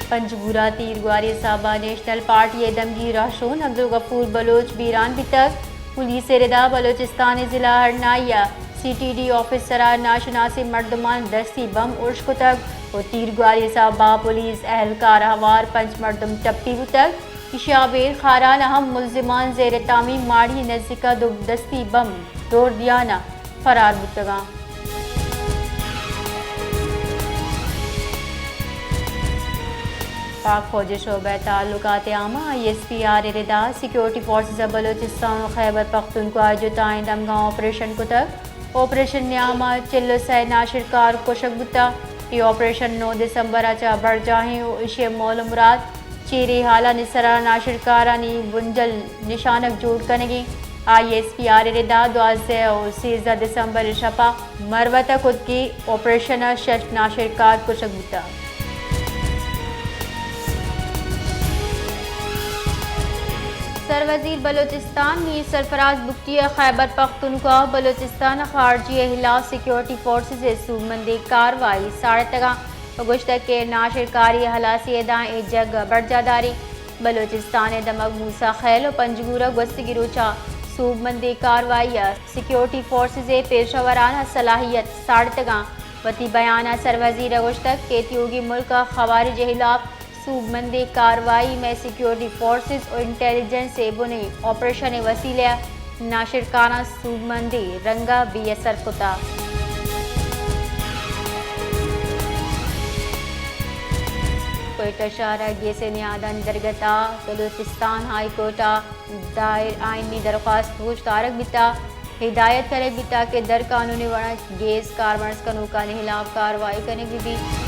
پنجگور ءَ تیرگواری ءِ سبب ءَ نیشنل پارٹی ءِ دمگی رہشون عبدالغفور بلوچ بیران بیتگ۔ پولیس ءِ ردا بلوچستان ءِ ضلع ہرنائی ءَ سی ٹی ڈی آفس ءِ سرا ناشناسیں مردماں دستی بم ارش کتگ ءُ تیرگواری ءِ سبب ءَ پولیس اہلکار ءَ ہوار پنچ مردم ٹپی بوتگ۔ ایشی ءَ ابید خاران ءَ ہم ملزمان زیر تعمیم ماڑی ءِ نزیک ءَ دو دستی بم دور دیان ءَ فرار بوتگاں۔ پاک فوج ءِ شعبہ تعلقات عامہ، آئی ایس پی آر، ءِ ردا سیکیورٹی فورسز ءَ بلوچستان ءُ خیبر پختونخوا ءِ جتائیں دمگاں آپریشن کتگ۔ آپریشن ءِ نیام ءَ چل ءُ سئے ناشرکار کشگ بوتگ۔ اے آپریشن نو دسمبر ءَ چہ برجاہ ایں ءُ ایشی ءِ مول ءُ مراد چیریں ہالانی سرا ناشرکارانی بنجل نشانگ جوڑ کنگ ایں۔ آئی ایس پی آر ءِ ردا دوازدہ ءُ سیزدہ دسمبر ءِ شپ ءَ مروت ءَ کتگیں آپریشن ءَ شش ناشرکار کشگ بوتگ۔ سروزیر بلوچستان میر سرفراز بگٹی ءَ خیبر پختونخوا ءُ بلوچستان ءِ خارجی ءِ ہلاپ سیکیورٹی فورسز ءِ سوبمندیں کاروائی ساڑتگاں۔ ءُ گوشتگ کہ ناشرکاری ءِ ہلاسی ءِ داں اے جنگ ءَ برجاہ داریں۔ بلوچستان ءِ دمگ موسی خیل ءُ پنجگور ءَ گوستگیں روچ ءَ سوبمندیں کاروائی ءَ سیکیورٹی فورسز ءِ پیشہ ورانہ صلاحیت ساڑتگاں۔ وتی بیان ءَ سروزیر ءَ گوشتگ کہ تیوگیں ملک ءَ خوارج ءِ ہلاپ سوبمندیں کاروائی مئے سیکیورٹی فورسز ءُ انٹیلیجنس ءِ بنیں آپریشن ءِ وسیلہ ءَ ناشرکاراں سوبمندیں رنگ ءَ بے اثر کتگ۔ کوئٹہ شہر ءَ گیس ءِ نیادانی درگت ءَ بلوچستان ہائی کورٹ ءَ دائر آئینی درخواست گوشدارگ بیتگ۔ ہدایت کنگ بیتگ کہ در قانونی وڑ ءَ گیس کارمرز کنوکانی ہلاپ کاروائی کنگ بہ بیت۔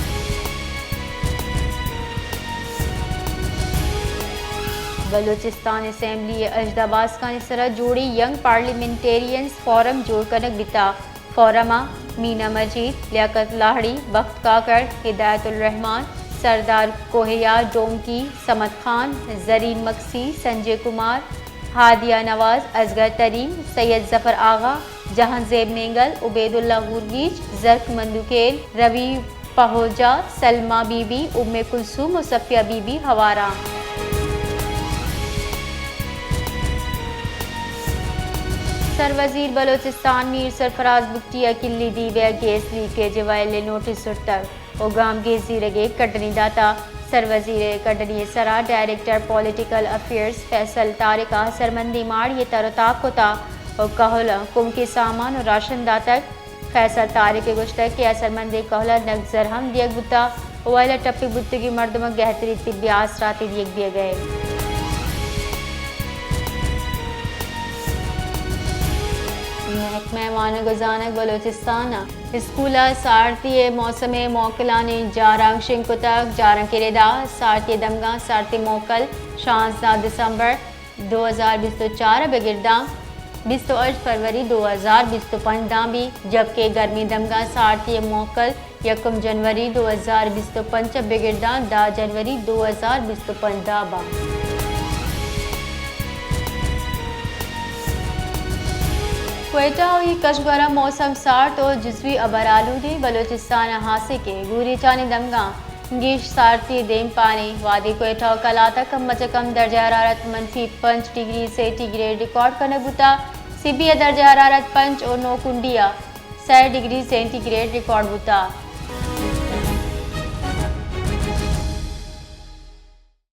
بلوچستان اسمبلی ءِ ہژدہ باسکانی سرا جوڑی ینگ پارلیمنٹیرینز فورم جوڑ کنگ بیتگ۔ فورم ءَ مینا مجید، لیاقت لاہڑی، بخت کاکڑ، ہدایت الرحمان، سردار کوہیار ڈومکی، صمد خان، زرین مگسی، سنجے کمار، ہادیہ نواز، اصغر ترین، سید ظفر آغا، جہانزیب مینگل، عبیداللہ ہورگیج، زرک مندوکیل، روی پہوجا، سلمی بی بی، ام کلثوم ءُ صفیہ بی بی ہوار اَنت۔ سروزیر بلوچستان میر سرفراز بگٹی ءَ کلی دیوے ءَ گیس لیکیج ءِ ویل ءِ نوٹس زرتگ ءُ گامگیج زیرگ ءِ کڈنی داتگ۔ سروزیر ءِ کڈنی ءِ سرا ڈائریکٹر پولیٹیکل افیئرز فیصل طارق ءَ اثرمندیں ماڑی ءِ تر ءُ تاب کتگ ءُ کہول ءَ کمکیں سامان ءُ راشن داتگ۔ فیصل طارق ءَ گوشتگ کہ اثرمندیں کہول ءَ نگد زر ہم دیگ بوتگ ءُ ویل ءَ ٹپی بوتگیں مردماں گہتریں طبی آسراتی دیگ بیگ ءَ اِنت۔ محکمہ وانگ ءُ زانگ بلوچستان ءَ اسکول ءَ سارتی ءِ موسم ءِ موکلانی جارانک شنگ کتگ۔ جارانک ءِ ردا سارتی ءِ دمگاں سارتی موکل شانزدہ دسمبر دو ہزار بیست ءُ چار ءَ بگر داں بیست ءُ ہشت فروری دو ہزار بیست ءُ پنچ داں بیت، جبکہ گرمیں دمگاں سارتی ءِ موکل یکم جنوری دو ہزار بیست ءُ پنچ ءَ بگر داں دہ جنوری دو ہزار بیست ءُ پنچ داں باں۔ کوئٹہ ءُ کشگور ءَ موسم سارت ءُ جزوی ابر آلودیں۔ بلوچستان ءَ ہاسیں کہ گوریچانی دمگاں گیش سارتی دیم پان ایں۔ وادی کوئٹہ ءُ کلات ءَ کم از کم درجہ حرارت منفی پنچ ڈگری سینٹی گریڈ ریکارڈ کنگ بوتگ۔ سبی ءَ درجہ حرارت پنچ ءُ نوکنڈی ءَ سئے ڈگری سینٹی گریڈ ریکارڈ بوتگ۔